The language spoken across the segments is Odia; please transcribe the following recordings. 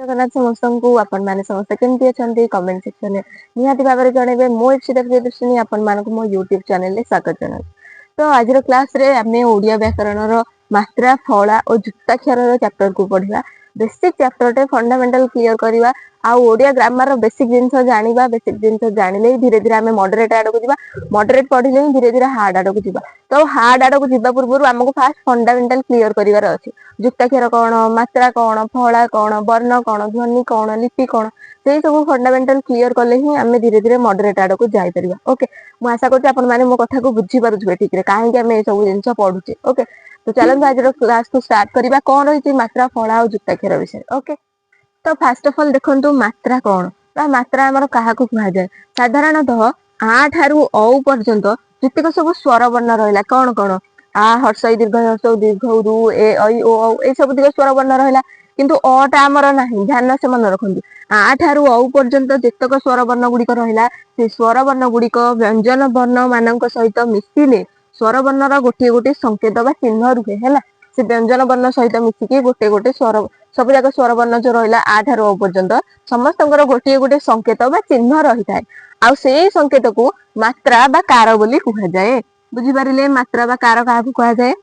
ଜଗନ୍ନାଥ ସମସ୍ତଙ୍କୁ। ଆପଣ ମାନେ ସମସ୍ତେ କେମିତି ଅଛନ୍ତି, କମେଣ୍ଟ ସେକ୍ସନରେ ନିହାତି ଭାବରେ ଜଣେଇବେ। ମୁଁ ଇପ୍ସିତା ପ୍ରିୟଦର୍ଶିନୀ ଆପଣମାନଙ୍କୁ ମୋ ୟୁଟ୍ୟୁବ ଚ୍ୟାନେଲରେ ସ୍ୱାଗତ ଜଣାଉଛି। ତ ଆଜିର କ୍ଲାସରେ ଆମେ ଓଡ଼ିଆ ବ୍ୟାକରଣର ମାତ୍ରା, ଫଳା ଓ ଯୁକ୍ତାକ୍ଷରର ଚାପ୍ଟରକୁ ପଢିବା। ବେସିକ ଚାପ୍ଟରଟେ, ଫଣ୍ଡାମେଣ୍ଟାଲ କ୍ଲିୟର କରିବା ଆଉ ଓଡ଼ିଆ ଗ୍ରାମାରର ବେସିକ ଜିନିଷ ଜାଣିବା। ବେସିକ ଜିନିଷ ଜାଣିଲେ ହିଁ ଧୀରେ ଧୀରେ ଆମେ ମଡରେଟ ଆଡକୁ ଯିବା। ମଡରେଟ ପଢିଲେ ହିଁ ଧୀରେ ଧୀରେ ହାର୍ଡ ଆଡକୁ ଯିବା। ତ ହାର୍ଡ ଆଡକୁ ଯିବା ପୂର୍ବରୁ ଆମକୁ ଫାଷ୍ଟ ଫଣ୍ଡାମେଣ୍ଟାଲ କ୍ଲିୟର କରିବାର ଅଛି। ଯୁକ୍ତାକ୍ଷର କଣ, ମାତ୍ରା କଣ, ଫଳା କଣ, ବର୍ଣ୍ଣ କଣ, ଧ୍ୱନି କଣ, ଲିପି କଣ, ସେଇ ସବୁ ଫଣ୍ଡାମେଣ୍ଟାଲ କ୍ଲିୟର କଲେ ହିଁ ଆମେ ଧୀରେ ଧୀରେ ମଡରେଟ ଆଡକୁ ଯାଇପାରିବା। ଓକେ, ମୁଁ ଆଶା କରୁଛି ଆପଣ ମାନେ ମୋ କଥାକୁ ବୁଝିପାରୁଥିବେ ଠିକରେ, କାହିଁକି ଆମେ ଏ ସବୁ ଜିନିଷ ପଢୁଛେ। ଓକେ, ତ ଚାଲନ୍ତୁ ଆଜିର କ୍ଲାସକୁ ଷ୍ଟାର୍ଟ କରିବା। କଣ ରହିଛି ମାତ୍ରା, ଫଳା ଆଉ ଯୁକ୍ତାକ୍ଷର ବିଷୟରେ। ଓକେ, ତ ଫାଷ୍ଟ ଅଫ ଅଲ ଦେଖନ୍ତୁ, ମାତ୍ରା କଣ ବା ମାତ୍ରା ଆମର କାହାକୁ କୁହାଯାଏ? ସାଧାରଣତଃ ଆ ଠାରୁ ଔ ପର୍ଯ୍ୟନ୍ତ ଯେତିକ ସବୁ ସ୍ୱର ବର୍ଣ୍ଣ ରହିଲା, କଣ କଣ? ଆ, ହର୍ଷଇ, ଦୀର୍ଘ, ହର୍ଷଉ, ଦୀର୍ଘ, ରୁ, ଏ, ଐ, ଓ, ଔ, ଏଇ ସବୁ ଦିଗ ସ୍ୱର ବର୍ଣ୍ଣ ରହିଲା। କିନ୍ତୁ ଅ ଟା ଆମର ନାହିଁ। ଧ୍ୟାନ ସେ ମନେ ରଖନ୍ତୁ, ଆ ଠାରୁ ଔ ପର୍ଯ୍ୟନ୍ତ ଯେତକ ସ୍ୱର ବର୍ଣ୍ଣ ଗୁଡିକ ରହିଲା, ସେ ସ୍ୱର ବର୍ଣ୍ଣ ଗୁଡିକ ବ୍ୟଞ୍ଜନ ବର୍ଣ୍ଣ ମାନଙ୍କ ସହିତ ମିଶିଲେ ସ୍ୱର ବର୍ଣ୍ଣର ଗୋଟିଏ ଗୋଟିଏ ସଂକେତ ବା ଚିହ୍ନ ରୁହେ। ହେଲା, ସେ ବ୍ୟଞ୍ଜନ ବର୍ଣ୍ଣ ସହିତ ମିଶିକି ଗୋଟେ ଗୋଟେ ସ୍ୱର, ସବୁ ଯାକ ସ୍ୱର ବର୍ଣ୍ଣ ଯୋଉ ରହିଲା ଆ ଠାରୁ ଔ ପର୍ଯ୍ୟନ୍ତ, ସମସ୍ତଙ୍କର ଗୋଟିଏ ଗୋଟିଏ ସଂକେତ ବା ଚିହ୍ନ ରହିଥାଏ। ଆଉ ସେଇ ସଂକେତକୁ ମାତ୍ରା ବା କାର ବୋଲି କୁହାଯାଏ। ବୁଝିପାରିଲେ? ମାତ୍ରା ବା କାର କାହାକୁ କୁହାଯାଏ?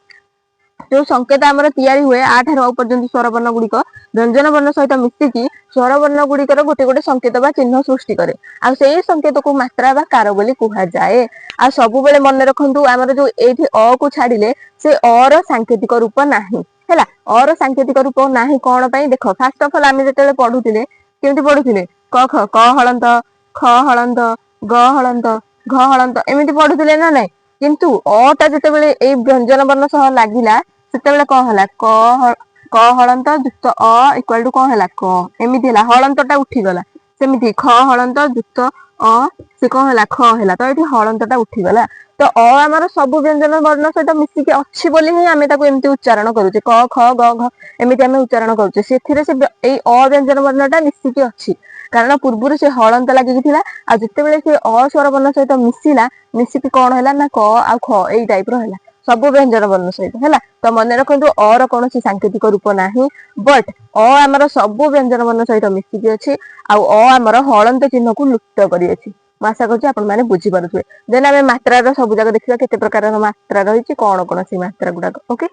ଯୋଉ ସଂକେତ ଆମର ତିଆରି ହୁଏ, ଆ ଠାରୁ ଔ ପର୍ଯ୍ୟନ୍ତ ସ୍ୱର ବର୍ଣ୍ଣ ଗୁଡିକ ବ୍ୟଞ୍ଜନ ବର୍ଣ୍ଣ ସହିତ ମିଶିକି ସ୍ୱର ବର୍ଣ୍ଣ ଗୁଡିକର ଗୋଟେ ଗୋଟେ ସଂକେତ ବା ଚିହ୍ନ ସୃଷ୍ଟି କରେ। ଆଉ ସେଇ ସଂକେତକୁ ମାତ୍ରା ବା କାର ବୋଲି କୁହାଯାଏ। ଆଉ ସବୁବେଳେ ମନେ ରଖନ୍ତୁ, ଆମର ଯୋଉ ଏଇଠି ଅ କୁ ଛାଡିଲେ ସେ ଅ ର ସାଙ୍କେତିକ ରୂପ ନାହିଁ। ହେଲା, ଅ ର ସାଙ୍କେତିକ ରୂପ ନାହିଁ କଣ ପାଇଁ? ଦେଖ, ଫାଷ୍ଟ ଅଫ ଅଲ ଆମେ ଯେତେବେଳେ ପଢୁଥିଲେ, କେମିତି ପଢୁଥିଲେ? କ ଖ, କ ହଳନ୍ତ, ଖ ହଳନ୍ତ, ଗ ହଳନ୍ତ, ଘ ହଳନ୍ତ, ଏମିତି ପଢୁଥିଲେ ନା ନାଇଁ? କିନ୍ତୁ ଅ ଟା ଯେତେବେଳେ ଏଇ ବ୍ୟଞ୍ଜନ ବର୍ଣ୍ଣ ସହ ଲାଗିଲା, ସେତେବେଳେ କଣ ହେଲା? କ କ ହଳନ୍ତ ଯୁକ୍ତ ଅ ଇକ୍ୱାଲ ଟୁ କଣ ହେଲା? କ, ଏମିତି ହେଲା। ହଳନ୍ତ ଟା ଉଠିଗଲା। ସେମିତି ଖ ହଳନ୍ତ ଯୁକ୍ତ ଅ, ସେ କଣ ହେଲା? ଖ ହେଲା। ତ ଏଠି ହଳନ୍ତ ଟା ଉଠିଗଲା। ତ ଅ ଆମର ସବୁ ବ୍ୟଞ୍ଜନ ବର୍ଣ୍ଣ ସହିତ ମିଶିକି ଅଛି ବୋଲି ହିଁ ଆମେ ତାକୁ ଏମିତି ଉଚ୍ଚାରଣ କରୁଛେ। କ, ଖ, ଗ, ଘ, ଏମିତି ଆମେ ଉଚ୍ଚାରଣ କରୁଛେ। ସେଥିରେ ସେ ଏଇ ଅ ବ୍ୟଞ୍ଜନ ବର୍ଣ୍ଣ ଟା ମିଶିକି ଅଛି, କାରଣ ପୂର୍ବରୁ ସେ ହଳନ୍ତ ଲାଗିକି ଥିଲା। ଆଉ ଯେତେବେଳେ ସେ ଅ ସ୍ୱର ବର୍ଣ୍ଣ ସହିତ ମିଶିଲା, ମିଶିକି କଣ ହେଲା ନା କ ଆଉ ଖ ଏଇ ଟାଇପ ର ହେଲା, ସବୁ ବ୍ୟଞ୍ଜନ ବର୍ଣ୍ଣ ସହିତ ହେଲା। ତ ମନେ ରଖନ୍ତୁ, ଅ ର କୌଣସି ସାଙ୍କେତିକ ରୂପ ନାହିଁ, ବଟ ଅ ଆମର ସବୁ ବ୍ୟଞ୍ଜନ ବର୍ଣ୍ଣ ସହିତ ମିଶିକି ଅଛି। ଆଉ ଅ ଆମର ହଳନ୍ତ ଚିହ୍ନକୁ ଲୁପ୍ତ କରିଅଛି। ମୁଁ ଆଶା କରୁଛି ଆପଣ ମାନେ ବୁଝିପାରୁଥିବେ। ଦେନ୍ ଆମେ ମାତ୍ରାର ସବୁ ଯାକ ଦେଖିବା, କେତେ ପ୍ରକାରର ମାତ୍ରା ରହିଛି, କଣ କଣ ସେଇ ମାତ୍ରା ଗୁଡାକ। ଓକେ,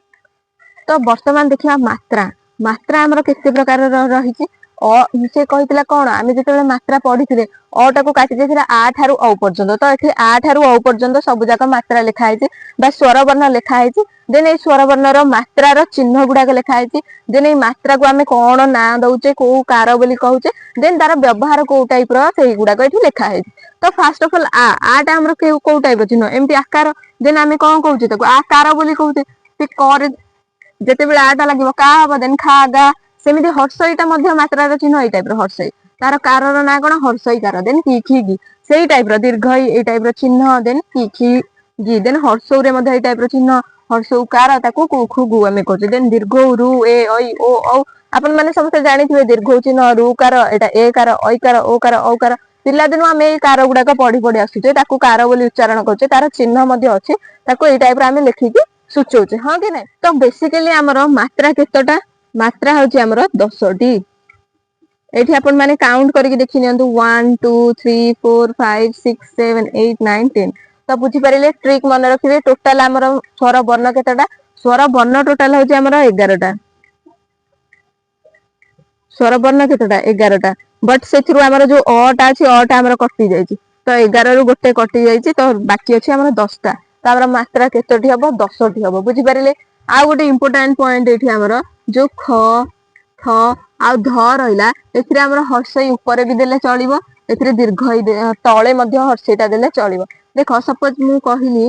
ତ ବର୍ତ୍ତମାନ ଦେଖିବା ମାତ୍ରା। ମାତ୍ରା ଆମର କେତେ ପ୍ରକାରର ରହିଛି? ଅ, ସେ କହିଥିଲା କଣ, ଆମେ ଯେତେବେଳେ ମାତ୍ରା ପଢିଥିଲେ, ଅ ଟାକୁ କାଟି ଦେଇଥିଲା ଆ ଠାରୁ ଔ ପର୍ଯ୍ୟନ୍ତ। ତ ଏଠି ଆ ଠାରୁ ଔ ପର୍ଯ୍ୟନ୍ତ ସବୁ ଯାକ ମାତ୍ରା ଲେଖା ହେଇଛି ବା ସ୍ୱର ବର୍ଣ୍ଣ ଲେଖା ହେଇଛି। ଦେନ୍ ଏଇ ସ୍ୱର ବର୍ଣ୍ଣର ମାତ୍ରାର ଚିହ୍ନ ଗୁଡାକ ଲେଖା ହେଇଛି। ଦେନ୍ ଏଇ ମାତ୍ରାକୁ ଆମେ କଣ ନାଁ ଦଉଛେ, କୋଉ କାର ବୋଲି କହୁଛେ, ଦେନ୍ ତାର ବ୍ୟବହାର କୋଉ ଟାଇପ ର, ସେଇଗୁଡାକ ଏଠି ଲେଖା ହେଇଛି। ତ ଫାଷ୍ଟ ଅଫ ଅଲ ଆ, ଟା ଆମର କୋଉ ଟାଇପ ର ଚିହ୍ନ? ଏମିତି ଆକାର। ଦେନ୍ ଆମେ କଣ କହୁଛେ ତାକୁ? ଆକାର ବୋଲି କହୁଛେ। ସେ କରେ ଯେତେବେଳେ ଆ ଟା ଲାଗିବ କା ହବ, ଦେନ୍ ଖା, ଗା। ସେମିତି ହର୍ଷଇଟା ମଧ୍ୟ ମାତ୍ରାର ଚିହ୍ନ ଏଇ ଟାଇପ ର। ହର୍ଷଇ ତାର କାରର ନାଁ କଣ? ହର୍ଷଇ କାର। ଦେନ୍ କି, ଖି, ଗି, ସେଇ ଟାଇପ ର ଦୀର୍ଘ ଏଇ ଟାଇପ ର ଚିହ୍ନ। ଦେନ୍ କି, ଖି, ଗି। ଦେନ୍ ହର୍ଷଉରେ ମଧ୍ୟ ଏଇ ଟାଇପ ର ଚିହ୍ନ, ହର୍ଷଉ କାର, ତାକୁ କୁ, ଖୁ, ଗୁ ଆମେ କହୁଛେ। ଦେନ୍ ଦୀର୍ଘ ରୁ, ଏ, ଐ, ଓ, ଔ, ଆପଣ ମାନେ ସମସ୍ତେ ଜାଣିଥିବେ। ଦୀର୍ଘ ଚିହ୍ନ, ରୁ କାର, ଏଇଟା ଏ କାର, ଐ କାର, ଓ କାର, ଔ କାର। ପିଲାଦିନୁ ଆମେ ଏଇ କାର ଗୁଡାକ ପଢି ପଢି ଆସୁଛେ। ତାକୁ କାର ବୋଲି ଉଚ୍ଚାରଣ କରୁଛେ। ତାର ଚିହ୍ନ ମଧ୍ୟ ଅଛି। ତାକୁ ଏଇ ଟାଇପ ର ଆମେ ଲେଖିକି ସୂଚଉଛେ, ହଁ କି ନାଇଁ? ତ ବେସିକାଲି ଆମର ମାତ୍ରା କେତେଟା? ମାତ୍ରା ହଉଛି ଆମର 10ଟି। ଏଇଠି ଆପଣ ମାନେ କାଉଣ୍ଟ କରିକି ଦେଖି ନିଅନ୍ତୁ, 1, 2, 3, 4, 5, 6, 7, 8, 9, 10। ତ ବୁଝିପାରିଲେ? ଟ୍ରିକ୍ ମନେ ରଖିବେ। ଟୋଟାଲ ଆମର ସ୍ୱର ବର୍ଣ୍ଣ କେତେଟା? ସ୍ୱର ବର୍ଣ୍ଣ ଟୋଟାଲ ହଉଛି ଆମର 11ଟା। ସ୍ୱର ବର୍ଣ୍ଣ କେତେଟା? 11ଟା। ବଟ ସେଥିରୁ ଆମର ଯୋଉ ଅ ଟା ଅଛି, ଅ ଟା ଆମର କଟି ଯାଇଛି। ତ 11ରୁ ଗୋଟେ କଟି ଯାଇଛି, ତ ବାକି ଅଛି ଆମର 10ଟା। ତ ଆମର ମାତ୍ରା କେତୋଟି ହବ? 10ଟି ହବ। ବୁଝିପାରିଲେ? ଆଉ ଗୋଟେ ଇମ୍ପୋର୍ଟାଣ୍ଟ ପଏଣ୍ଟ, ଏଇଠି ଆମର ଯୋଉ ଖ, ଥ ଆଉ ଧ ରହିଲା, ଏଥିରେ ଆମର ହର୍ଷଇ ଉପରେ ବି ଦେଲେ ଚଳିବ, ଏଥିରେ ଦୀର୍ଘ ତଳେ ମଧ୍ୟ ହର୍ଷଇଟା ଦେଲେ ଚଳିବ। ଦେଖ, ସପୋଜ ମୁଁ କହିଲି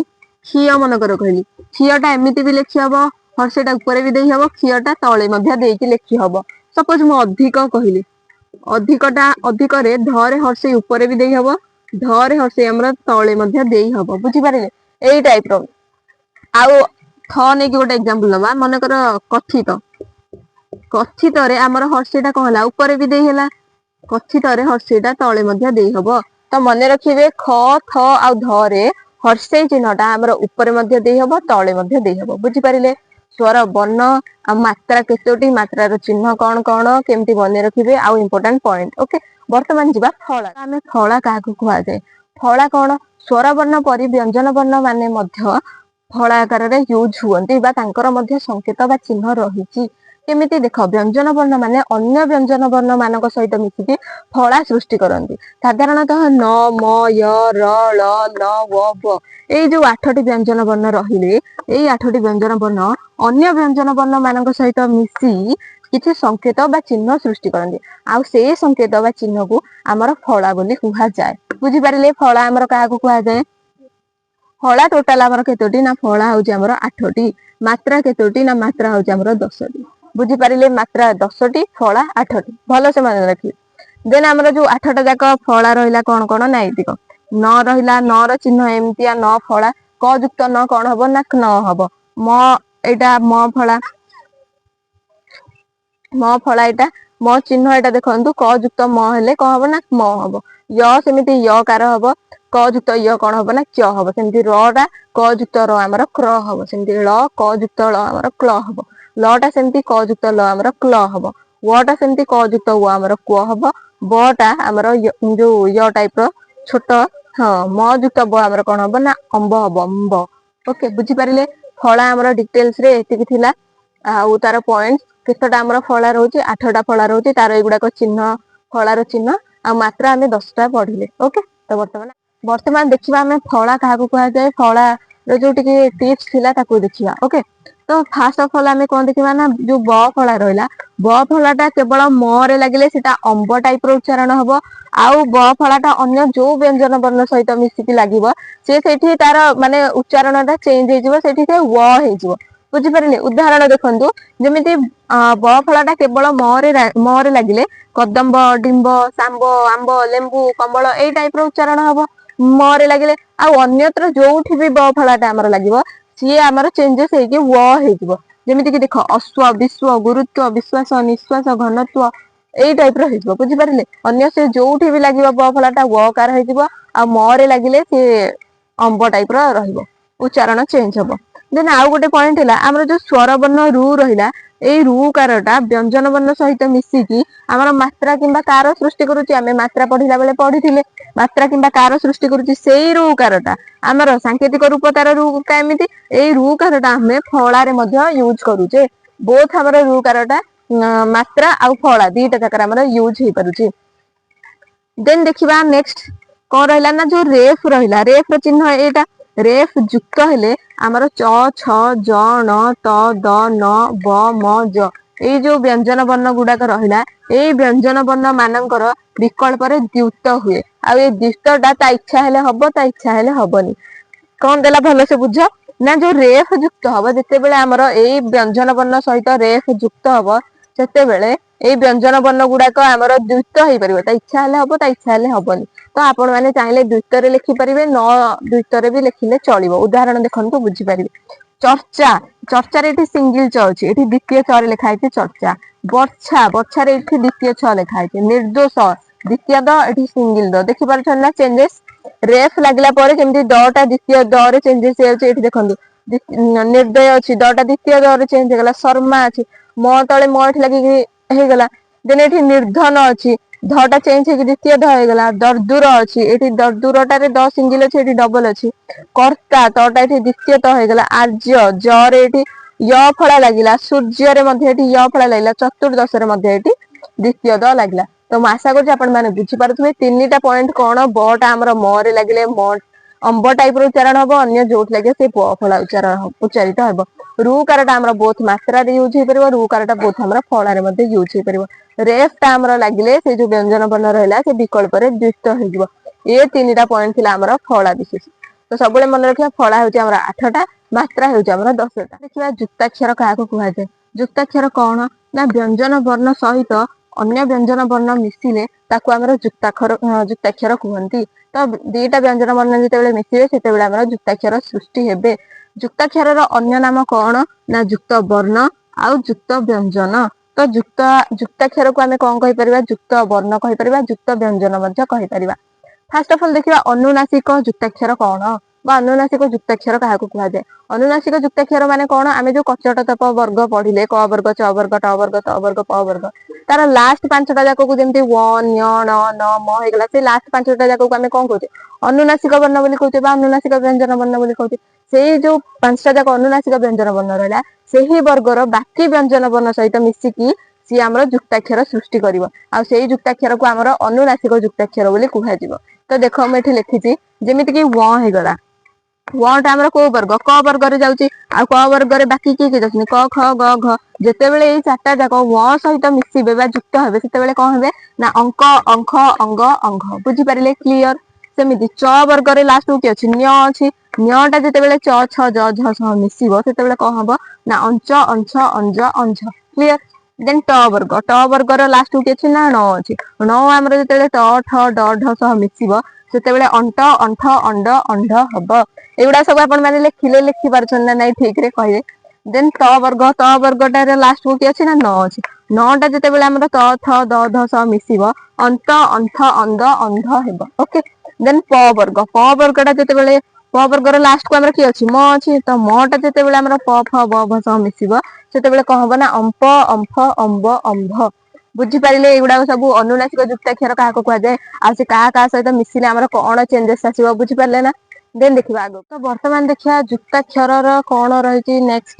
କ୍ଷୀୟ, ମନେକର କହିଲି କ୍ଷୀୟଟା ଏମିତି ବି ଲେଖି ହବ, ହର୍ଷଇଟା ଉପରେ ବି ଦେଇ ହବ, କ୍ଷୀୟଟା ତଳେ ମଧ୍ୟ ଦେଇକି ଲେଖି ହବ। ସପୋଜ ମୁଁ ଅଧିକ କହିଲି, ଅଧିକଟା, ଅଧିକରେ ଧରେ ହର୍ଷଇ ଉପରେ ବି ଦେଇ ହବ, ଧରେ ହର୍ଷଇ ଆମର ତଳେ ମଧ୍ୟ ଦେଇ ହବ। ବୁଝିପାରିଲେ? ଏଇ ଟାଇପ ର। ଆଉ ଥ ନେଇକି ଗୋଟେ ଏକ୍ଜାମ୍ପଲ ନବା। ମନେକର କଥିତ। କଥିତରେ ଆମର ହର୍ଷଇଟା କଣ ହେଲା? ଉପରେ ବି ଦେଇ ହେଲା, କଥିତରେ ହର୍ଷଇଟା ତଳେ ମଧ୍ୟ ଦେଇ ହବ। ତ ମନେ ରଖିବେ, ଖ, ଥ ଆଉ ଧ ରେ ହର୍ଷେଇ ଚିହ୍ନଟା ଆମର ଉପରେ ମଧ୍ୟ ଦେଇ ହବ, ତଳେ ମଧ୍ୟ ଦେଇ ହବ। ବୁଝିପାରିଲେ? ସ୍ୱର ବର୍ଣ୍ଣ ଆଉ ମାତ୍ରା କେତୋଟି, ମାତ୍ରାର ଚିହ୍ନ କଣ କଣ, କେମିତି ମନେ ରଖିବେ ଆଉ ଇମ୍ପୋର୍ଟାଣ୍ଟ ପଏଣ୍ଟ। ଓକେ, ବର୍ତ୍ତମାନ ଯିବା ଫଳା। ଆମେ ଫଳା କାହାକୁ କୁହାଯାଏ? ଫଳା କଣ? ସ୍ୱର ବର୍ଣ୍ଣ ପରି ବ୍ୟଞ୍ଜନ ବର୍ଣ୍ଣ ମାନେ ମଧ୍ୟ ଫଳା ଆକାରରେ ୟୁଜ ହୁଅନ୍ତି ବା ତାଙ୍କର ମଧ୍ୟ ସଂକେତ ବା ଚିହ୍ନ ରହିଛି। କେମିତି ଦେଖ, ବ୍ୟଞ୍ଜନ ବର୍ଣ୍ଣ ମାନେ ଅନ୍ୟ ବ୍ୟଞ୍ଜନ ବର୍ଣ୍ଣ ମାନଙ୍କ ସହିତ ମିଶିକି ଫଳା ସୃଷ୍ଟି କରନ୍ତି। ସାଧାରଣତଃ ନ, ମ, ୟ, ର, ଳ, ଲ, ୱ, ବ ଏଇ ଯୋଉ 8ଟି ବ୍ୟଞ୍ଜନ ବର୍ଣ୍ଣ ରହିଲେ, ଏଇ 8ଟି ବ୍ୟଞ୍ଜନ ବର୍ଣ୍ଣ ଅନ୍ୟ ବ୍ୟଞ୍ଜନ ବର୍ଣ୍ଣ ମାନଙ୍କ ସହିତ ମିଶି କିଛି ସଂକେତ ବା ଚିହ୍ନ ସୃଷ୍ଟି କରନ୍ତି, ଆଉ ସେଇ ସଂକେତ ବା ଚିହ୍ନକୁ ଆମର ଫଳା ବୋଲି କୁହାଯାଏ। ବୁଝିପାରିଲେ ଫଳା ଆମର କାହାକୁ କୁହାଯାଏ? ଫଳା ଟୋଟାଲ ଆମର କେତୋଟି ନା ଫଳା ହଉଛି ଆମର 8ଟି। ମାତ୍ରା କେତୋଟି ନା ମାତ୍ରା ହଉଛି ଆମର 10ଟି। ବୁଝିପାରିଲେ? ମାତ୍ରା 10ଟି, ଫଳା 8ଟି। ଭଲସେ ମନେ ରଖିବେ। ଦେନ୍ ଆମର ଯୋଉ 8ଟା ଯାକ ଫଳା ରହିଲା କଣ କଣ ନା ଏଇତିକ ନ ରହିଲା, ନ ର ଚିହ୍ନ ଏମିତିଆ ନ ଫଳା, କ ଯୁକ୍ତ ନ କଣ ହବ ନା ନ ହବ। ମ ଏଇଟା ମ ଫଳା, ମ ଫଳା ଏଇଟା ମ ଚିହ୍ନ ଏଇଟା ଦେଖନ୍ତୁ, କ ଯୁକ୍ତ ମ ହେଲେ କଣ ହବ ନା ମ ହବ। ୟ ସେମିତି ୟ କାର ହବ, କ ଯୁକ୍ତ ୟ କଣ ହବ ନା କ୍ୟ ହବ। ସେମିତି ର ଟା କ ଯୁକ୍ତ ର ଆମର କ୍ର ହବ। ସେମିତି ଳ କ ଯୁକ୍ତ ଳ ଆମର କ୍ଲ ହବ। ଲ ଟା ସେମିତି କ ଯୁକ୍ତ ଲ ଆମର କ୍ଲ ହବ। ୱ ଟା ସେମିତି କ ଯୁକ୍ତ ୱ ଆମର କ୍ୱ ହବ। ବ ଟା ଆମର ଯୋଉ ୟ ଟାଇପ ର ଛୋଟ, ହଁ, ମ ଯୁକ୍ତ ବ ଆମର କଣ ହବ ନା ଅମ୍ବ ହବ, ଅମ୍ବ। ଓକେ, ବୁଝିପାରିଲେ? ଫଳା ଆମର ଡିଟେଲସ ରେ ଏତିକି ଥିଲା। ଆଉ ତାର ପଏଣ୍ଟ କେତେଟା ଆମର ଫଳା ରହୁଛି? 8ଟା ଫଳା ରହୁଛି। ତାର ଏଇଗୁଡାକ ଚିହ୍ନ, ଫଳାର ଚିହ୍ନ ଆଉ ମାତ୍ରା ଆମେ 10ଟା ପଢିଲେ। ଓକେ, ତ ବର୍ତ୍ତମାନ ଦେଖିବା ଆମେ ଫଳା କାହାକୁ କୁହାଯାଏ, ଫଳାର ଯୋଉ ଟିକେ ଟିପ୍ସ ଥିଲା ତାକୁ ଦେଖିବା। ଓକେ, ତ ଫାଷ୍ଟ ଅଫ ଅଲ ଆମେ କଣ ଦେଖିବା ନା ଯୋଉ ବ ଫଳା ରହିଲା, ବ ଫଳା ଟା କେବଳ ମ ରେ ଲାଗିଲେ ସେଟା ଅମ୍ବ ଟାଇପ ର ଉଚ୍ଚାରଣ ହବ। ଆଉ ବ ଫଳା ଟା ଅନ୍ୟ ଯୋଉ ବ୍ୟଞ୍ଜନ ବର୍ଣ୍ଣ ସହିତ ମିଶିକି ଲାଗିବ ସେ ସେଇଠି ତାର ମାନେ ଉଚ୍ଚାରଣ ଟା ଚେଞ୍ଜ ହେଇଯିବ, ସେଇଠି ସେ ୱ ହେଇଯିବ। ବୁଝିପାରିଲେ? ଉଦାହରଣ ଦେଖନ୍ତୁ, ଯେମିତି ବ ଫଳା ଟା କେବଳ ମ ରେ ଲାଗିଲେ କଦମ୍ବ, ଡିମ୍ବ, ସାମ୍ବ, ଆମ୍ବ, ଲେମ୍ବୁ, କମ୍ବଳ ଏଇ ଟାଇପ ର ଉଚ୍ଚାରଣ ହବ ମ ରେ ଲାଗିଲେ। ଆଉ ଅନ୍ୟତ୍ର ଯୋଉଠି ବି ବ ଫଳା ଟା ଆମର ଲାଗିବ ସିଏ ଆମର ଚେଞ୍ଜେସ ହେଇକି ୱ ହେଇଯିବ। ଯେମିତି କି ଦେଖ, ଅଶ୍ୱ, ବିଶ୍ୱ, ଗୁରୁତ୍ୱ, ବିଶ୍ୱାସ, ନିଶ୍ୱାସ, ଘନତ୍ୱ ଏଇ ଟାଇପ ର ହେଇଯିବ। ବୁଝିପାରିଲେ? ଅନ୍ୟ ସେ ଯୋଉଠି ବି ଲାଗିବ ବ ଫଳା ଟା ୱ କାର ହେଇଯିବ, ଆଉ ମ ରେ ଲାଗିଲେ ସିଏ ଅମ୍ବ ଟାଇପ ର ରହିବ, ଉଚ୍ଚାରଣ ଚେଞ୍ଜ ହବ। ଦେନ୍ ଆଉ ଗୋଟେ ପଏଣ୍ଟ ହେଲା ଆମର ଯୋଉ ସ୍ୱର ବର୍ଣ୍ଣ ରୁ ରହିଲା, ଏଇ ରୁ କାରଟା ବ୍ୟଞ୍ଜନ ବର୍ଣ୍ଣ ସହିତ ମିଶିକି ଆମର ମାତ୍ରା କିମ୍ବା କାର ସୃଷ୍ଟି କରୁଛି। ଆମେ ମାତ୍ରା ପଢିଲା ବେଳେ ପଢିଥିଲେ ମାତ୍ରା କିମ୍ବା କାର ସୃଷ୍ଟି କରୁଛି। ସେଇ ରୁ କାରଟା ଆମର ସାଙ୍କେତିକ ରୂପ ତାର ରୁ କା ଏମିତି, ଏଇ ରୁ କାରଟା ଆମେ ଫଳାରେ ମଧ୍ୟ ୟୁଜ କରୁଛେ। ବୋଥ ଆମର ରୁ କାରଟା ମାତ୍ରା ଆଉ ଫଳା ଦିଟା ଯାକରେ ଆମର ୟୁଜ ହେଇପାରୁଛି। ଦେନ୍ ଦେଖିବା ନେକ୍ସଟ କଣ ରହିଲା ନା ଯୋଉ ରେଫ ରହିଲା, ରେଫ ର ଚିହ୍ନ ଏଇଟା, ରେଫ ଯୁକ୍ତ ହେଲେ ଆମର ଚ, ଛ, ଜ, ଣ, ତ, ଦ, ନ, ବ, ମ, ଜ ଏଇ ଯୋଉ ବ୍ୟଞ୍ଜନ ବର୍ଣ୍ଣ ଗୁଡାକ ରହିଲା, ଏଇ ବ୍ୟଞ୍ଜନ ବର୍ଣ୍ଣ ମାନଙ୍କର ବିକଳ୍ପରେ ଦ୍ୟୁତ ହୁଏ। ଆଉ ଏଇ ଦ୍ୟୁତ ଟା ତା ଇଚ୍ଛା ହେଲେ ହବ, ତା ଇଚ୍ଛା ହେଲେ ହବନି। କଣ ଦେଲା ଭଲସେ ବୁଝ ନା ଯୋଉ ରେଫ ଯୁକ୍ତ ହବ, ଯେତେବେଳେ ଆମର ଏଇ ବ୍ୟଞ୍ଜନ ବର୍ଣ୍ଣ ସହିତ ରେଫ ଯୁକ୍ତ ହବ ସେତେବେଳେ ଏଇ ବ୍ୟଞ୍ଜନ ବର୍ଣ୍ଣ ଗୁଡାକ ଆମର ଦ୍ୟୁତ ହେଇପାରିବ। ତା ଇଚ୍ଛା ହେଲେ ହବ, ତା ଇଚ୍ଛା ହେଲେ ହବନି। ତ ଆପଣ ମାନେ ଚାହିଁଲେ ଦ୍ୱିତରେ ଲେଖିପାରିବେ, ନ ଦ୍ୱିତରେ ବି ଲେଖିଲେ ଚଳିବ। ଉଦାହରଣ ଦେଖନ୍ତୁ ବୁଝିପାରିବେ। ଚର୍ଚ୍ଚା, ଚର୍ଚ୍ଚାରେ ଏଠି ସିଙ୍ଗିଲ ଚ ଅଛି, ଏଠି ଦ୍ୱିତୀୟ ଚ ରେ ଲେଖା ହେଇଛି ଚର୍ଚ୍ଚା। ବର୍ଛା, ବର୍ଛାରେ ଏଠି ଦ୍ୱିତୀୟ ଛ ଲେଖା ହେଇଛି। ନିର୍ଦ୍ଦୋଷ, ଦ୍ୱିତୀୟ ଦ ଏଠି ସିଙ୍ଗିଲ ଦ। ଦେଖିପାରୁଛନ୍ତି ନା ଚେଞ୍ଜେସ? ରେଫ ଲାଗିଲା ପରେ କେମିତି ଦ ଟା ଦ୍ୱିତୀୟ ଦ ରେ ଚେଞ୍ଜେସ ହେଇଯାଉଛି। ଏଠି ଦେଖନ୍ତୁ ନିର୍ଦ୍ଦୟ ଅଛି, ଦ ଟା ଦ୍ୱିତୀୟ ଦ ରେ ଚେଞ୍ଜ ହେଇଗଲା। ଶର୍ମା ଅଛି, ମ ତଳେ ମ ଏଠି ଲାଗିକି ହେଇଗଲା। ଦେନ୍ ଏଠି ନିର୍ଦ୍ଧନ ଅଛି, ଧ ଟା ଚେଞ୍ଜ ହେଇକି ଦ୍ୱିତୀୟ ଧ ହେଇଗଲା। ଦରଦୁର ଅଛି, ଏଠି ଦରଦୁରଟାରେ ଦ ସିଙ୍ଗିଲ ଅଛି, ଏଠି ଡବଲ ଅଛି। କର୍ତ୍ତା, ତ ଟା ଏଠି ଦ୍ୱିତୀୟ ତ ହେଇଗଲା। ଆର୍ଯ୍ୟ, ଜ ରେ ଏଠି ୟ ଫଳା ଲାଗିଲା। ସୂର୍ଯ୍ୟରେ ମଧ୍ୟ ଏଠି ୟ ଫଳା ଲାଗିଲା। ଚତୁର୍ଦ୍ଦଶରେ ମଧ୍ୟ ଏଠି ଦ୍ୱିତୀୟ ଦ ଲାଗିଲା। ତ ମୁଁ ଆଶା କରୁଛି ଆପଣ ମାନେ ବୁଝିପାରୁଥିବେ ତିନିଟା ପଏଣ୍ଟ କଣ। ବ ଟା ଆମର ମ ରେ ଲାଗିଲେ ମ ଅମ୍ବ ଟାଇପ ର ଉଚ୍ଚାରଣ ହବ, ଅନ୍ୟ ଯୋଉଠି ଲାଗିବ ସେ ବ ଫଳା ଉଚ୍ଚାରିତ ହେବ। ରୁ କାରଟା ଆମର ବୋଥ ମାତ୍ରାରେ ୟୁଜ ହେଇପାରିବ, ରୁ କାରଟା ବୋଥ ଆମର ଫଳାରେ ମଧ୍ୟ ୟୁଜ ହେଇପାରିବ। ରେଫ ଟା ଆମର ଲାଗିଲେ ସେ ଯୋଉ ବ୍ୟଞ୍ଜନ ବର୍ଣ୍ଣ ରହିଲା ସେ ବିକଳ୍ପରେ ଦ୍ୱିତ ହେଇଯିବ। ଏ ତିନିଟା ପଏଣ୍ଟ ଥିଲା ଆମର ଫଳା ବିଶେଷ। ତ ସବୁବେଳେ ମନେ ରଖିବା ଫଳା ହଉଛି ଆମର 8ଟା, ମାତ୍ରା ହେଉଛି ଆମର 10ଟା। ଦେଖିବା ଯୁକ୍ତାକ୍ଷର କାହାକୁ କୁହାଯାଏ। ଯୁକ୍ତାକ୍ଷର କଣ ନା ବ୍ୟଞ୍ଜନ ବର୍ଣ୍ଣ ସହିତ ଅନ୍ୟ ବ୍ୟଞ୍ଜନ ବର୍ଣ୍ଣ ମିଶିଲେ ତାକୁ ଆମର ଯୁକ୍ତାକ୍ଷର କୁହନ୍ତି। ତ ଦିଟା ବ୍ୟଞ୍ଜନ ବର୍ଣ୍ଣ ଯେତେବେଳେ ମିଶିବେ ସେତେବେଳେ ଆମର ଯୁକ୍ତାକ୍ଷର ସୃଷ୍ଟି ହେବେ। ଯୁକ୍ତାକ୍ଷରର ଅନ୍ୟ ନାମ କଣ ନା ଯୁକ୍ତ ବର୍ଣ୍ଣ ଆଉ ଯୁକ୍ତ ବ୍ୟଞ୍ଜନ। ତ ଯୁକ୍ତାକ୍ଷରକୁ ଆମେ କଣ କହିପାରିବା? ଯୁକ୍ତ ବର୍ଣ୍ଣ କହିପାରିବା, ଯୁକ୍ତ ବ୍ୟଞ୍ଜନ ମଧ୍ୟ କହିପାରିବା। ଫାଷ୍ଟ ଅଫ ଅଲ ଦେଖିବା ଅନୁନାସିକ ଯୁକ୍ତାକ୍ଷର କଣ। ବା ଅନୁନାସିକ ଯୁକ୍ତାକ୍ଷର କାହାକୁ କୁହାଯାଏ। ଅନୁନାସିକ ଯୁକ୍ତାକ୍ଷର ମାନେ କଣ? ଆମେ ଯୋଉ କଚଟ ତପ ବର୍ଗ ପଢିଲେ, କ ବର୍ଗ, ଚ ବର୍ଗ, ଟ ବର୍ଗ, ତ ବର୍ଗ, ପ ବର୍ଗ, ତାର ଲାଷ୍ଟ ପାଞ୍ଚଟା ଯାକକୁ ଯେମିତି ୱ, ନ୍ୟ, ଣ, ନ, ମ ହେଇଗଲା, ସେ ଲାଷ୍ଟ ପାଞ୍ଚଟା ଯାକକୁ ଆମେ କଣ କହୁଛେ? ଅନୁନାସିକ ବର୍ଣ୍ଣ ବୋଲି କହୁଛେ ବା ଅନୁନାସିକ ବ୍ୟଞ୍ଜନ ବର୍ଣ୍ଣ ବୋଲି କହୁଛେ। ସେଇ ଯୋଉ ପାଞ୍ଚଟା ଯାକ ଅନୁନାସିକ ବ୍ୟଞ୍ଜନ ବର୍ଣ୍ଣ ରହିଲା, ସେହି ବର୍ଗର ବାକି ବ୍ୟଞ୍ଜନ ବର୍ଣ୍ଣ ସହିତ ମିଶିକି ସିଏ ଆମର ଯୁକ୍ତାକ୍ଷର ସୃଷ୍ଟି କରିବ, ଆଉ ସେଇ ଯୁକ୍ତାକ୍ଷରକୁ ଆମର ଅନୁନାସିକ ଯୁକ୍ତାକ୍ଷର ବୋଲି କୁହାଯିବ। ତ ଦେଖ, ମୁଁ ଏଠି ଲେଖିଛି, ଯେମିତି କି ୱ ହେଇଗଲା। ୱ ଟା ଆମର କୋଉ ବର୍ଗ? କ ବର୍ଗରେ ଯାଉଛି। ଆଉ କ ବର୍ଗରେ ବାକି କିଏ କିଏ ଯାଉଛନ୍ତି? କ, ଖ, ଗ, ଘ। ଯେତେବେଳେ ଏଇ ଚାରିଟା ଯାକ ୱ ସହିତ ମିଶିବେ ବା ଯୁକ୍ତ ହେବେ, ସେତେବେଳେ କଣ ହେବେ ନା ଅଙ୍କ, ଅଙ୍ଖ, ଅଙ୍ଗ, ଅଙ୍ଘ। ବୁଝିପାରିଲେ? କ୍ଲିୟର? ସେମିତି ଚ ବର୍ଗରେ ଲାଷ୍ଟ କୁ କିଏ ଅଛି? ନ୍ୟ ଅଛି। ନ୍ୟ ଟା ଯେତେବେଳେ ଚ, ଛ, ଜ, ଝ ସହ ମିଶିବ, ସେତେବେଳେ କଣ ହବ ନା ଅଞ୍ଚ, ଅଂଛ, ଅଞ୍ଜ, ଅଞ୍ଝ। କ୍ଲିୟର? ଦେନ୍ ଟ ବର୍ଗ। ଟ ବର୍ଗର ଲାଷ୍ଟ କୁ କିଏ ଅଛି ନା ଣ ଅଛି। ଣ ଆମର ଯେତେବେଳେ ଟ, ଠ, ଡ, ଢ ସହ ମିଶିବ, ସେତେବେଳେ ଅଣ୍ଟ, ଅଣ୍ଠ, ଅଣ୍ଡ, ଅଣ୍ଢ ହବ। ଏଗୁଡା ସବୁ ଆପଣ ମାନେ ଲେଖିଲେ, ଲେଖି ପାରୁଛନ୍ତି ନା ନାଇଁ ଠିକ ରେ କହିବେ। ଦେନ୍ ତ ବର୍ଗ। ତ ବର୍ଗଟାର ଲାଷ୍ଟ କୁ କିଏ ଅଛି ନା ନ ଅଛି। ନ ଟା ଯେତେବେଳେ ଆମର ତ, ଥ, ଦ, ଧ ସହ ମିଶିବ, ଅନ୍ତ, ଅନ୍ଥ, ଅନ୍ଦ, ଅନ୍ଧ ହେବ। ଓକେ। ଦେନ୍ ପ ବର୍ଗ। ପ ବର୍ଗଟା ଯେତେବେଳେ, ପ ବର୍ଗର ଲାଷ୍ଟ କୁ ଆମର କିଏ ଅଛି? ମ ଅଛି। ତ ମ ଟା ଯେତେବେଳେ ଆମର ପ, ଫ, ବ, ଭ ସହ ମିଶିବ, ସେତେବେଳେ କଣ ହବ ନା ଅମ୍ପ, ଅମ୍ଫ, ଅମ୍ବ, ଅମ୍ଭ। ବୁଝିପାରିଲେ? ଏଇଗୁଡାକ ସବୁ ଅନୁନାସିକ ଯୁକ୍ତାକ୍ଷର କାହାକୁ କୁହାଯାଏ ଆଉ ସେ କାହା କାହା ସହିତ ମିଶିଲେ ଆମର କଣ ଚେଞ୍ଜେସ୍ ଆସିବ, ବୁଝିପାରିଲେ ନା? ଦେନ୍ ଦେଖିବା ଆଗକୁ। ତ ବର୍ତ୍ତମାନ ଦେଖିବା ଯୁକ୍ତାକ୍ଷରର କଣ ରହିଛି ନେକ୍ସଟ।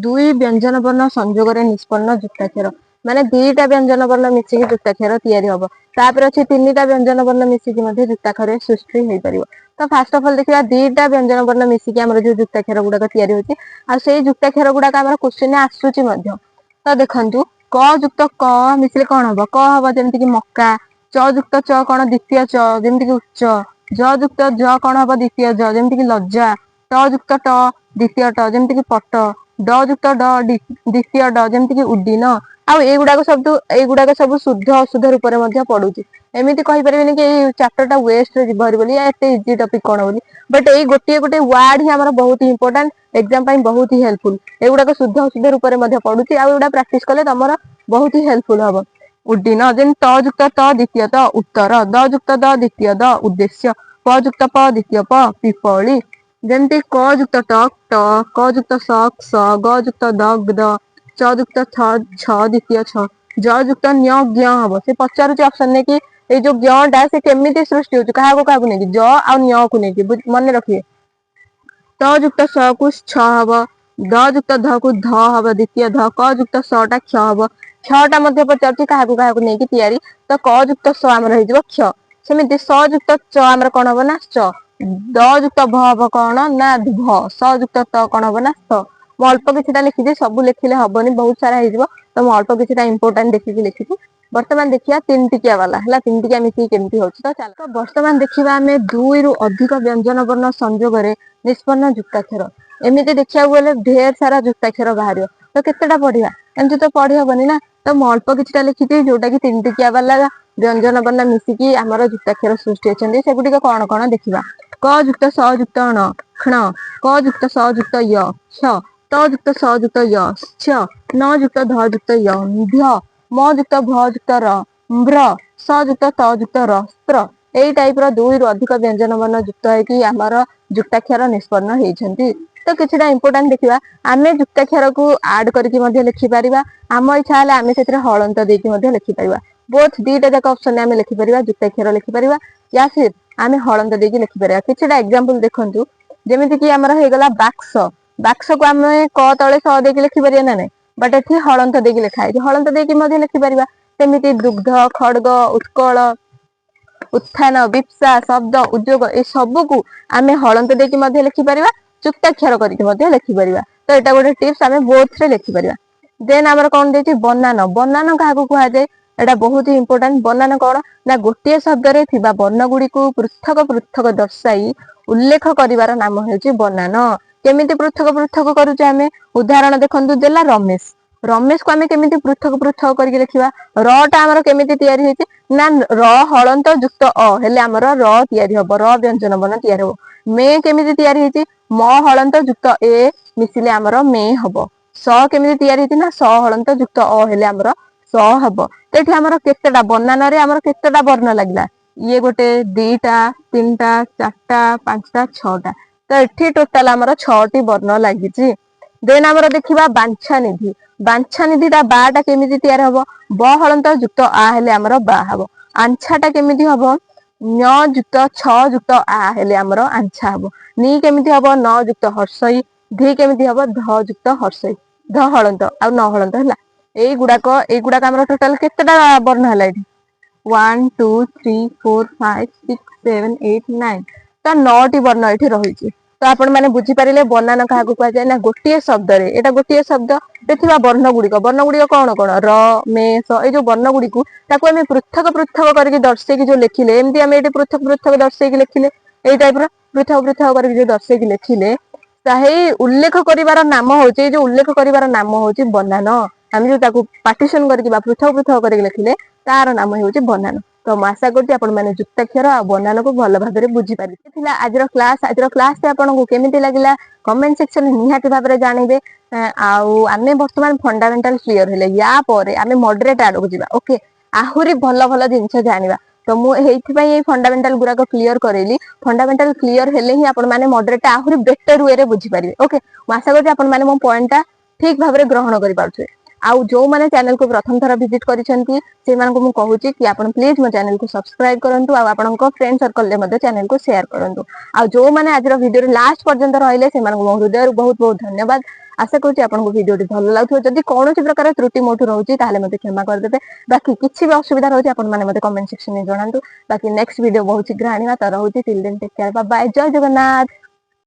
ଦୁଇ ବ୍ୟଞ୍ଜନ ବର୍ଣ୍ଣ ସଂଯୋଗରେ ନିଷ୍ପନ୍ନ ଯୁକ୍ତାକ୍ଷର, ମାନେ ଦିଟା ବ୍ୟଞ୍ଜନ ବର୍ଣ୍ଣ ମିଶିକି ଯୁକ୍ତାକ୍ଷର ତିଆରି ହବ। ତାପରେ ଅଛି ତିନିଟା ବ୍ୟଞ୍ଜନ ବର୍ଣ୍ଣ ମିଶିକି ମଧ୍ୟ ଯୁକ୍ତାକ୍ଷର ସୃଷ୍ଟି ହେଇପାରିବ। ତ ଫାଷ୍ଟ ଅଫ ଅଲ ଦେଖିବା ଦିଟା ବ୍ୟଞ୍ଜନ ବର୍ଣ୍ଣ ମିଶିକି ଆମର ଯୋଉ ଯୁକ୍ତାକ୍ଷର ଗୁଡାକ ତିଆରି ହଉଛି, ଆଉ ସେଇ ଯୁକ୍ତାକ୍ଷର ଗୁଡାକ ଆମର କ୍ୱେଶ୍ଚିନରେ ଆସୁଛି ମଧ୍ୟ। ତ ଦେଖନ୍ତୁ, କ ଯୁକ୍ତ କ ମିଶିଲେ କଣ ହବ? କ ହବ, ଯେମିତି କି ମକା। ଚ ଯୁକ୍ତ ଚ କଣ? ଦ୍ୱିତୀୟ ଚ, ଯେମିତି କି ଉଚ୍ଚ। ଜ ଯୁକ୍ତ ଜ କଣ ହବ? ଦ୍ୱିତୀୟ ଜ, ଯେମିତି କି ଲଜ୍ଜା। ଟ ଯୁକ୍ତ ଟ, ଦ୍ୱିତୀୟ ଟ, ଯେମିତି କି ପଟ। ଡ ଯୁକ୍ତ ଡ, ଦ୍ୱିତୀୟ ଡ, ଯେମିତି କି ଉଡିନ। ଆଉ ଏଇଗୁଡାକ ସବୁ ଶୁଦ୍ଧ ଅଶୁଦ୍ଧ ରୂପରେ ମଧ୍ୟ ପଡୁଛି। ଏମିତି କହିପାରିବେନି କି ଏଇ ଚାପ୍ଟର ଟା ୱେଷ୍ଟ ରେ ଯିବ ବୋଲି, ଏତେ ଇଜି ଟପିକ କଣ ବୋଲି। ବଟ୍ ଏଇ ଗୋଟିଏ ଗୋଟେ ୱାର୍ଡ ହିଁ ଆମର ବହୁତ ଇମ୍ପୋର୍ଟାଣ୍ଟ, ଏକ୍ସାମ ପାଇଁ ବହୁତ ହି ହେଲ୍ପଫୁଲ। ଏଗୁଡାକ ଶୁଦ୍ଧ ଅଶୁଦ୍ଧ ରୂପରେ ମଧ୍ୟ ପଡୁଛି, ଆଉ ଏଗୁଡା ପ୍ରାକ୍ଟିସ କଲେ ତମର ବହୁତ ହି ହେଲ୍ପଫୁଲ ହବ। ଉଡିନ। ଯେମିତି ତ ଯୁକ୍ତ ତ, ଦ୍ୱିତୀୟ ତ, ଉତ୍ତର। ଦ ଯୁକ୍ତ ଦ, ଦ୍ୱିତୀୟ ଦ, ଉଦ୍ଦେଶ୍ୟ। ପ ଯୁକ୍ତ ପ, ଦ୍ୱିତୀୟ ପ, ପିପଳି। ଯେମିତି କ ଯୁକ୍ତ ଟ, ଟ। କ ଯୁକ୍ତ ସ, ସ। ଗ ଯୁକ୍ତ ଦ, ଦ। ଚ ଯୁକ୍ତ ଛ, ଛ, ଦ୍ୱିତୀୟ ଛ। ଜ ଯୁକ୍ତ ନ୍ୟ, ଜ୍ଞ ହବ। ସେ ପଚାରୁଛି ଅପସନ ନେଇକି, ଏଇ ଯୋଉ ଜ୍ଞ ଟା ସେ କେମିତି ସୃଷ୍ଟି ହଉଛି, କାହାକୁ କାହାକୁ ନେଇକି? ଜ ଆଉ ନ୍ୟ କୁ ନେଇକି। ମନେ ରଖିବେ। ତ ଯୁକ୍ତ ସ କୁ ଛ ହବ। ଦ ଯୁକ୍ତ ଧ କୁ ଧ ହବ, ଦ୍ୱିତୀୟ ଧ। କ ଯୁକ୍ତ ସ ଟା କ୍ଷ ହବ। କ୍ଷ ଟା ମଧ୍ୟ ପଚାରୁଛି କାହାକୁ କାହାକୁ ନେଇକି ତିଆରି। ତ କ ଯୁକ୍ତ ସ ଆମର ହେଇଯିବ କ୍ଷ। ସେମିତି ସ ଯୁକ୍ତ ଚ ଆମର କଣ ହବ ନା ଚ। ଦ ଯୁକ୍ତ ଭ ହବ କଣ ନା ଭ। ସ ଯୁକ୍ତ ତ କଣ ହବ ନା ସ। ମୁଁ ଅଳ୍ପ କିଛିଟା ଲେଖିଛି, ସବୁ ଲେଖିଲେ ହବନି, ବହୁତ ସାରା ହେଇଯିବ। ତ ମୁଁ ଅଳ୍ପ କିଛିଟା ଇମ୍ପୋର୍ଟାଣ୍ଟ ଦେଖିକି ଲେଖିଛି। ବର୍ତ୍ତମାନ ଦେଖିବା ତିନି ଟିକିଆ ବାଲା ହେଲା, ତିନି ଟିକିଆ ମିଶିକି କେମିତି ହଉଛି। ତ ଚାଲ, ତ ବର୍ତ୍ତମାନ ଦେଖିବା ଆମେ ଦୁଇରୁ ଅଧିକ ବ୍ୟଞ୍ଜନ ବର୍ଣ୍ଣ ସଂଯୋଗରେ ନିଷ୍ପନ୍ନ ଯୁକ୍ତାକ୍ଷର। ଏମିତି ଦେଖିବାକୁ ଗଲେ ଢେର ସାରା ଯୁକ୍ତାକ୍ଷର ବାହାରିବ, ତ କେତେଟା ପଢିବା? ଏମିତି ତ ପଢି ହବନି ନା। ତ ମୁଁ ଅଳ୍ପ କିଛିଟା ଲେଖିଛି, ଯୋଉଟା କି ତିନି ଟିକିଆ ବାଲା ବ୍ୟଞ୍ଜନ ବର୍ଣ୍ଣ ମିଶିକି ଆମର ଯୁକ୍ତାକ୍ଷର ସୃଷ୍ଟି ଅଛନ୍ତି। ସେଗୁଡିକ କଣ କଣ ଦେଖିବା। କ ଯୁକ୍ତ ସ ଯୁକ୍ତ ଣ, କ୍ଷଣ। କ ଯୁକ୍ତ ସ ଯୁକ୍ତ ୟ, କ୍ଷ। ତ ଯୁକ୍ତ ସ ଯୁକ୍ତ ୟ, କ୍ଷ। ନ ଯୁକ୍ତ ଧ ଯୁକ୍ତ ୟ, ନ୍ଧ୍ୟ। ମ ଯୁକ୍ତ ଭ ଯୁକ୍ତ ର, ମ୍ଭ୍ର। ସ ଯୁକ୍ତ ତ ଯୁକ୍ତ ର, ସ୍ତ୍ର। ଏଇ ଟାଇପ ର ଦୁଇରୁ ଅଧିକ ବ୍ୟଞ୍ଜନ ବର୍ଣ୍ଣ ଯୁକ୍ତ ହେଇକି ଆମର ଯୁକ୍ତାକ୍ଷର ନିଷ୍ପନ୍ନ ହେଇଛନ୍ତି। ତ କିଛିଟା ଇମ୍ପୋର୍ଟାଣ୍ଟ ଦେଖିବା। ଆମେ ଯୁକ୍ତାକ୍ଷରକୁ ଆଡ କରିକି ମଧ୍ୟ ଲେଖିପାରିବା, ଆମ ଇଚ୍ଛା ହେଲେ ଆମେ ସେଥିରେ ହଳନ୍ତ ଦେଇକି ମଧ୍ୟ ଲେଖିପାରିବା। ବୋଥ ଦିଟା ଯାକ ଅପସନରେ ଆମେ ଲେଖିପାରିବା, ଯୁକ୍ତାକ୍ଷର ଲେଖିପାରିବା ୟା ଫିର ଆମେ ହଳନ୍ତ ଦେଇକି ଲେଖିପାରିବା। କିଛିଟା ଏକ୍ସାମ୍ପଲ ଦେଖନ୍ତୁ, ଯେମିତି କି ଆମର ହେଇଗଲା ବାକ୍ସ। ବାକ୍ସକୁ ଆମେ କ ତଳେ ସ ଦେଇକି ଲେଖିପାରିବା ନା ନାଇଁ? ବଟ୍ ଏଠି ହଳନ୍ତ ଦେଇକି ଲେଖା ହେଇଛି, ହଳନ୍ତ ଦେଇକି ମଧ୍ୟ ଲେଖିପାରିବା। ସେମିତି ଦୁଗ୍ଧ, ଖଡ୍ଗ, ଉତ୍କଳ, ଉତ୍ଥାନ, ବିପ୍ସା, ଶବ୍ଦ, ଉଦ୍ୟୋଗ, ଏ ସବୁକୁ ଆମେ ହଳନ୍ତ ଦେଇକି ମଧ୍ୟ ଲେଖିପାରିବା, ଯୁକ୍ତାକ୍ଷର କରିକି ମଧ୍ୟ ଲେଖିପାରିବା। ତ ଏଇଟା ଗୋଟେ ଟିପ୍ସ, ଆମେ ବୋଥ ରେ ଲେଖିପାରିବା। ଦେନ୍ ଆମର କଣ ଦେଇଛି? ବନାନ। ବନାନ କାହାକୁ କୁହାଯାଏ? ଏଇଟା ବହୁତ ଇମ୍ପୋର୍ଟାଣ୍ଟ। ବନାନ କଣ ନା ଗୋଟିଏ ଶବ୍ଦରେ ଥିବା ବର୍ଣ୍ଣ ଗୁଡିକୁ ପୃଥକ ପୃଥକ ଦର୍ଶାଇ ଉଲ୍ଲେଖ କରିବାର ନାମ ହେଉଛି ବନାନ। କେମିତି ପୃଥକ ପୃଥକ କରୁଛେ ଆମେ? ଉଦାହରଣ ଦେଖନ୍ତୁ, ଦେଲା ରମେଶ। ରମେଶକୁ ଆମେ କେମିତି ପୃଥକ ପୃଥକ କରିକି ଲେଖିବା? ର ଟା ଆମର କେମିତି ତିଆରି ହେଇଛି ନା ର ହଳନ୍ତ ଯୁକ୍ତ ଅ ହେଲେ ଆମର ର ତିଆରି ହବ, ର ବ୍ୟଞ୍ଜନ ବର୍ଣ୍ଣ ତିଆରି ହବ। ମେ କେମିତି ତିଆରି ହେଇଛି? ମ ହଳନ୍ତ ଯୁକ୍ତ ଏ ମିଶିଲେ ଆମର ମେ ହବ। ସ କେମିତି ତିଆରି ହେଇଛି ନା ସ ହଳନ୍ତ ଯୁକ୍ତ ଅ ହେଲେ ଆମର ସ ହବ। ତ ଏଠି ଆମର କେତେଟା ବନାନରେ ଆମର କେତେଟା ବର୍ଣ୍ଣ ଲାଗିଲା? ଇଏ ଗୋଟେ, ଦିଟା, ତିନିଟା, ଚାରିଟା, ପାଞ୍ଚଟା, ଛଅଟା। ତ ଏଠି ଟୋଟାଲ ଆମର ଛଅଟି ବର୍ଣ୍ଣ ଲାଗିଛି। ଦେନ୍ ଆମର ଦେଖିବା ବାଞ୍ଛାନିଧି। ବାଞ୍ଛାନିଧି ଟା ବା ଟା କେମିତି ତିଆରି ହବ? ବ ହଳନ୍ତ ଯୁକ୍ତ ଆ ହେଲେ ଆମର ବା ହବ। ଆଞ୍ଛାଟା କେମିତି ହବ? ନ ଯୁକ୍ତ ଛ ଯୁକ୍ତ ଆ ହେଲେ ଆମର ଆଞ୍ଛା ହବ। ନି କେମିତି ହବ? ନ ଯୁକ୍ତ ହର୍ଷଇ। ଧି କେମିତି ହବ? ଧ ଯୁକ୍ତ ହର୍ଷଇ, ଧ ହଳନ୍ତ ଆଉ ନ ହଳନ୍ତ ହେଲା। ଏଇଗୁଡାକ ଆମର ଟୋଟାଲ କେତେଟା ବର୍ଣ୍ଣ ହେଲା ଏଠି? 1, 2, 3, 4, 5, 6, 7, 8, 9। ତ ନଅଟି ବର୍ଣ୍ଣ ଏଠି ରହିଛି। ତ ଆପଣ ମାନେ ବୁଝିପାରିଲେ ବନାନ କାହାକୁ କୁହାଯାଏ ନା ଗୋଟିଏ ଶବ୍ଦରେ, ଏଇଟା ଗୋଟିଏ ଶବ୍ଦରେ ଥିବା ବର୍ଣ୍ଣ ଗୁଡିକ। ବର୍ଣ୍ଣ ଗୁଡିକ କଣ କଣ? ର, ମେ, ସ। ଏଇ ଯୋଉ ବର୍ଣ୍ଣ ଗୁଡିକୁ ତାକୁ ଆମେ ପୃଥକ ପୃଥକ କରିକି ଦର୍ଶେଇକି ଯୋଉ ଲେଖିଲେ, ଏମିତି ଆମେ ଏଠି ପୃଥକ ପୃଥକ ଦର୍ଶେଇକି ଲେଖିଲେ, ଏଇ ଟାଇପ ର ପୃଥକ ପୃଥକ କରିକି ଯୋଉ ଦର୍ଶେଇକି ଲେଖିଲେ, ହେଇ ଉଲ୍ଲେଖ କରିବାର ନାମ ହଉଛି, ଏଇ ଯୋଉ ଉଲ୍ଲେଖ କରିବାର ନାମ ହଉଛି ବନାନ। ଆମେ ଯୋଉ ତାକୁ ପାର୍ଟିସନ କରିକି ବା ପୃଥକ ପୃଥକ କରିକି ଲେଖିଲେ, ତାର ନାମ ହେଉଛି ବନାନ। ତ ମୁଁ ଆଶା କରୁଛି ଆପଣ ମାନେ ଯୁକ୍ତାକ୍ଷର ଆଉ ବନାନକୁ ଭଲ ଭାବରେ ବୁଝିପାରିବେ। ଥିଲା ଆଜିର କ୍ଲାସ। ଆଜିର କ୍ଲାସ ଆପଣଙ୍କୁ କେମିତି ଲାଗିଲା, କମେଣ୍ଟ ସେକ୍ସନରେ ନିହାତି ଭାବରେ ଜାଣିବେ। ଆଉ ଆମେ ବର୍ତ୍ତମାନ ଫଣ୍ଡାମେଣ୍ଟାଲ କ୍ଲିୟର ହେଲେ, ୟା ପରେ ଆମେ ମଡରେଟ ଆଡକୁ ଯିବା। ଓକେ, ଆହୁରି ଭଲ ଭଲ ଜିନିଷ ଜାଣିବା। ତ ମୁଁ ଏଇଥିପାଇଁ ଏଇ ଫଣ୍ଡାମେଣ୍ଟାଲ ଗୁଡାକ କ୍ଲିୟର କରେଇଲି। ଫଣ୍ଡାମେଣ୍ଟାଲ କ୍ଲିୟର ହେଲେ ହିଁ ଆପଣ ମାନେ ମଡରେଟ ଆହୁରି ବେଟର ୱେରେ ବୁଝିପାରିବେ। ଓକେ, ମୁଁ ଆଶା କରୁଛି ଆପଣ ମାନେ ମୋ ପଏଣ୍ଟଟା ଠିକ ଭାବରେ ଗ୍ରହଣ କରିପାରୁଥିବେ। ଆଉ ଯୋଉମାନେ ଚ୍ୟାନେଲକୁ ପ୍ରଥମ ଥର ଭିଜିଟ କରିଛନ୍ତି, ସେମାନଙ୍କୁ ମୁଁ କହୁଛି କି ଆପଣ ପ୍ଲିଜ ମୋ ଚ୍ୟାନେଲକୁ ସବସ୍କ୍ରାଇବ କରନ୍ତୁ ଆଉ ଆପଣଙ୍କ ଫ୍ରେଣ୍ଡ ସର୍କଲରେ ମଧ୍ୟ ଚ୍ୟାନେଲକୁ ସେୟାର କରନ୍ତୁ। ଆଉ ଯୋଉମାନେ ଆଜିର ଭିଡିଓରେ ଲାଷ୍ଟ ପର୍ଯ୍ୟନ୍ତ ରହିଲେ, ସେମାନଙ୍କୁ ମୋ ହୃଦୟରୁ ବହୁତ ବହୁତ ଧନ୍ୟବାଦ। ଆଶା କରୁଛି ଆପଣଙ୍କୁ ଭିଡିଓଟି ଭଲ ଲାଗୁଥିବ। ଯଦି କୌଣସି ପ୍ରକାର ତ୍ରୁଟି ମୋଠୁ ରହୁଛି, ତାହେଲେ ମତେ କ୍ଷମା କରିଦେବେ। ବାକି କିଛି ବି ଅସୁବିଧା ରହୁଛି, ଆପଣ ମାନେ ମତେ କମେଣ୍ଟ ସେକ୍ସନରେ ଜଣାନ୍ତୁ। ବାକି ନେକ୍ସଟ ଭିଡିଓ ବହୁତ ଶୀଘ୍ର ଆଣିବା। ତ ରହୁଛି, till then take care, bye, Jay Jagannath.